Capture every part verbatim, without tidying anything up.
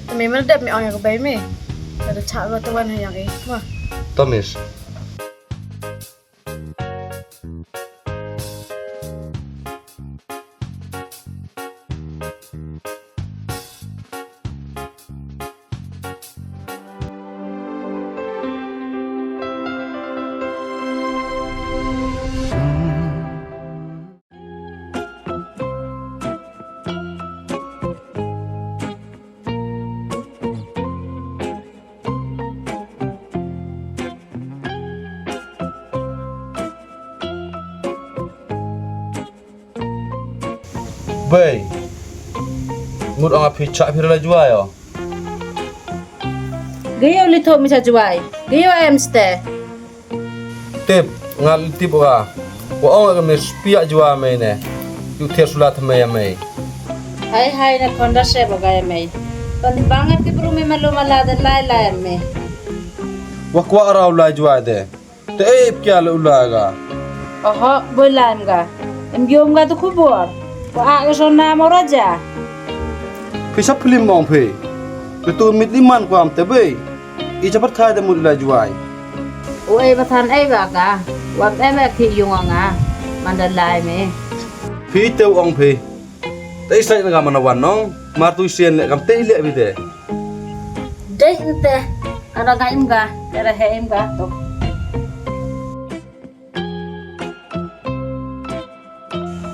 Te me ma dep me ong ya ka bei me. Ka da chah ka te wan ha yang i. Wa. To miss. Bei. Mut ong a phi chah phi la Jwai o. Ge yow li thoh mi cha Jwai. Ge yow em ste. Tip, nga li tip wa. Wa ong ka miss pia Jwai mei ne. Yu thier sula tha mei ya mei. Hai hai na khon da se ba ga ya mei. Ton bangat ki bru me malu mala da lai lai ya mei. Wa kwah ra u lai Jwai de. Te e pia le u lai ga. Oho, boi lai em ga. Em yom ga tu khubor. Wa a ga sona mo raja. Phi sa phlim mong phi. Phi tu mit li man kwam te bei. I cha pyrthai da mut lai Jwai. U ei ba than ei ba ka. Wam em e phi yung ong a. Man da lai me. Phi te u ong phi. Te i sai na ka man wan nong. Mar tu sien le kam te i le bi te. Dei te. Ara ga im ga. Ara he im ga to.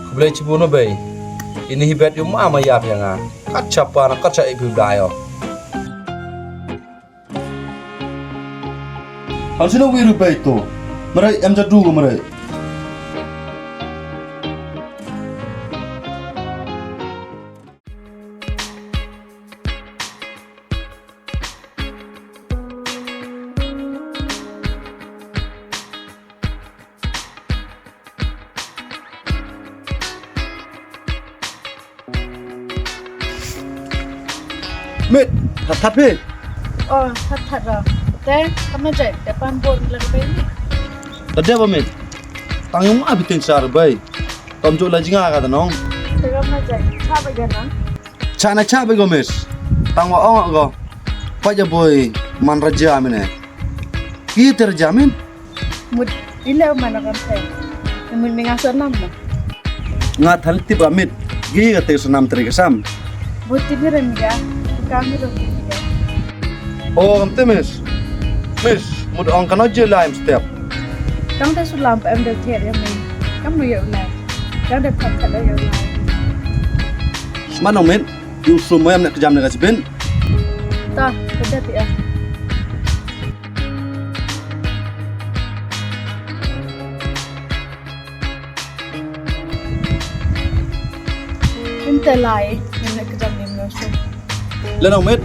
Khublei chibun o bei. Ini hi bet yu ma ma yap ya nga. Kat cha pa na kat cha i bi blai o. Han sino wi ru bei to. Marai em ja du ko marai. Mit, that that phi. Oh, that that ra. Te, kam na jai, te pan bon la ka bei ni. Ta de ba mit. Tang yung ma bi tin sar bai. Tom jo la jinga ka da nong. Te kam na jai, cha ba ga na. Cha na cha ba go miss. Tang wa ong go. Pa ja boi man raja mine. Ki te raja min. Mut ile man kam te. Mut mi nga so nam na. Nga thal tip amit. Gi ka te so nam tre ka sam. Mut ti bi rem ga. Ka mi ro ki ga. O kam te miss. Miss, mut ong ka no je lime step. Tang te su lam pa em de ter ya mi. Kam no ya u lai. Tang de phat phat ya u lai. Sma no mit. Yung sum mo yam na kejam na ka sibin. Ta, ka de ti ah. Inte lai, ina ka jam ni mo so. Le nong mit.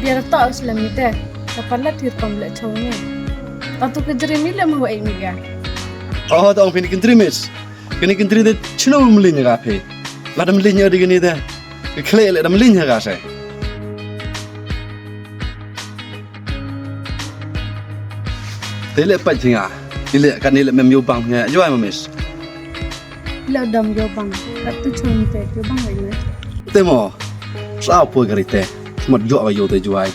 Biar tak Islam ni te. Kapal la tir pam le chau ni. Tatu ke jeri mi le mo ai mi ga. Oh, tong pini kentri mis. Kini kentri de chino mlin ga phi. La dam lin ya di kini de. Ke khle le dam lin ya ga se. Te le pa jinga. Ile kan ile mem yo bang ya. Yo ai mamis. Lo dam yo bang, kat tu chun te yo bang wei me. Te mo, sa po gari te, mat yo wa yo te Jwai.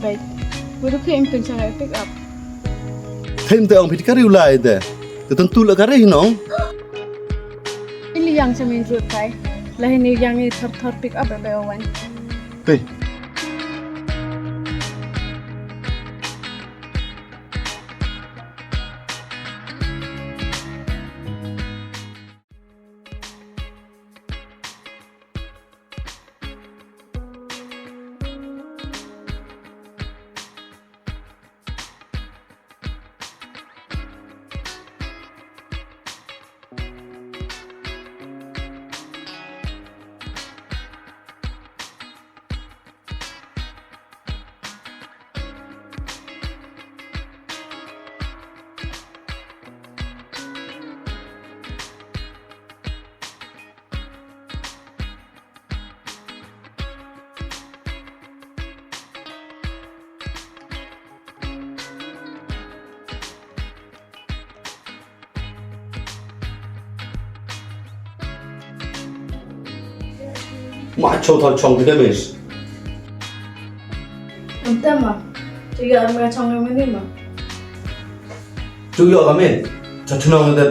Bai. Wadu ke em tun chang pick up. Them te ong phi ka riu lai te. Te tun tu la ka ri nong. Ili yang cha main road kai. Lahi ni yang ni thor thor pick up bai wan. Te. Ma cho thal chong phi da miss. Anta ma. Chu yoh ma chong ma ni ma. Chu yoh ka miss. Cha chunong da.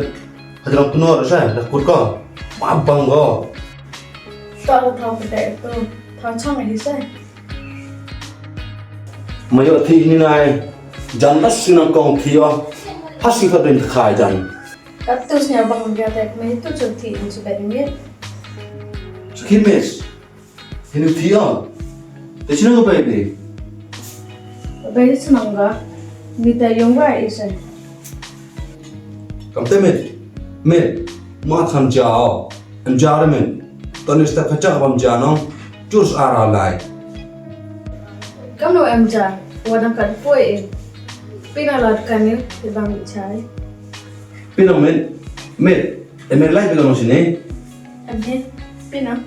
Hadrong kunor sa da kut ko. Ma bang ko. Thal thal phi da tu. Thal chong hi sa. Ma yoh thi ni nai. Jan na sing nang kong thi yo. Ha sing ka den khai jan. Ka tu snya bang ga te me tu chu thi ni chu bet ni. Chu khi miss. Hinu thi yo. Te sing nang ka bai ni. Bai sing nang ga. Mi ta yong wa i sen. Kam te mit. Mit. Ma tham jao. Em ja re min. Toni step ka chak bam ja nong. Chus ara lai. Kam no em ja. Wa dang kat poi e. Pina lat kan ni, te bang i chai. Pina mit. Mit. Em lai pina mo sini. Em he. Pina.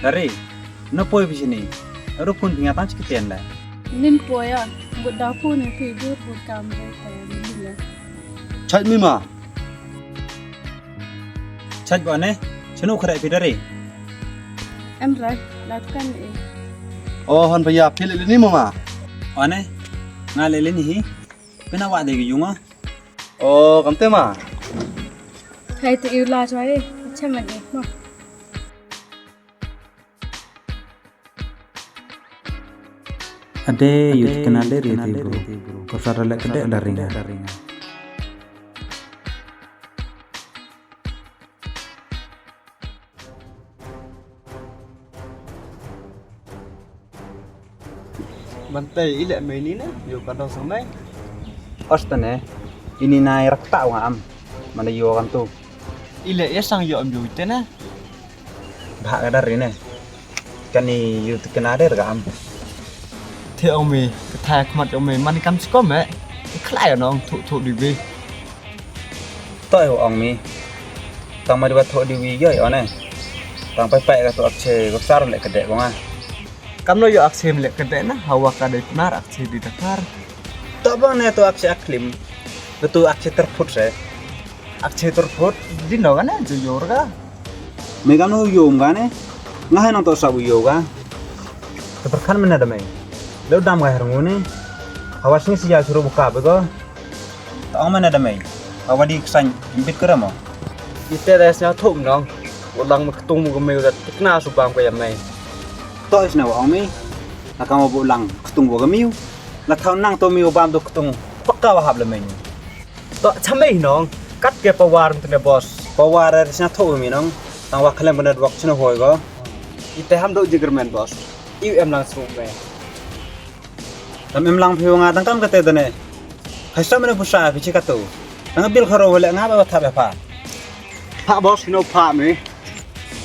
Dari, no poi bisi ni. Ru phone phi nga tang chi ktien da. Nim poi ya, ngut da phone phi dur bur kam re ta ni la. Chait mi ma. Chait bo ne, chanu khare phi dari. Em rai, lat kan e. O, hon phi ya, phi le ni ma ma. O ne, nga le ni hi. Pina wa de yung a. O, kam te ma. Hai te iu la choi, acha ma ni ma. Ade, yu tikna de re te bro. Ko sara le kede da ringa. Bante, ile me ni na, yo kan dong sang mai. Os tane, ini nai rakta wa am, mana yo kan tu. Ile ya sang yo am yo te na. Bha ka dari ne. Kani yu tikna de ka am. The ong mi, ka thai khmat ong mi, man kam skom e. Khlai nong thu thu di bi. Toi ho ong mi. Tang ma di ba tho di wi yoi one. Tang pai pai ka to akche ko sar le ka de ko nga. Kam no yo akche le ka de na, hawa ka de pnar akche di Dakar. To bang ne to akche aklim. Betu akche terput se. Akche terput di no ka ne, ju yor ka. Me kam no yo ka ne. Nga hai nang to sa bu yo ka. Te perkhan mena da me. Leu dam ka her ngu ne. Hawa sing si ya suru buka be ko. Ta ong mena da mei. Awa di ksan imbit kere mo. Ite da sna thum nong. Ulang me ktung mu ke mei udah tikna su bam ke ya mei. To isna wa ong mei. La kama bu lang ktung bu ke mei. La thau nang to mei bam to ktung. Paka wa hap le mei. To chamei nong. Kat ke pawar mtene boss. Pawar er sna thum mei nong. Tang wa khlem kena dwak sna hoi ko. Ite ham do jigermen boss. Iu em lang suk mei. Tam em lang phi wa nga tang kam kate tane. Hai sa mene pusa phi chi katu. Tang bil kharo wale nga ba thap ya pha. Pha boss no pha me.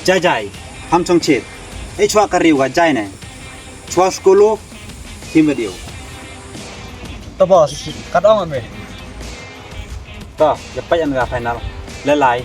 Jai jai. Ham chong chit. E chwa ka riu ka jai ne. Chwa skulu. Team video. To boss, kat ong me. To, ya pa yan ga final. Le lai.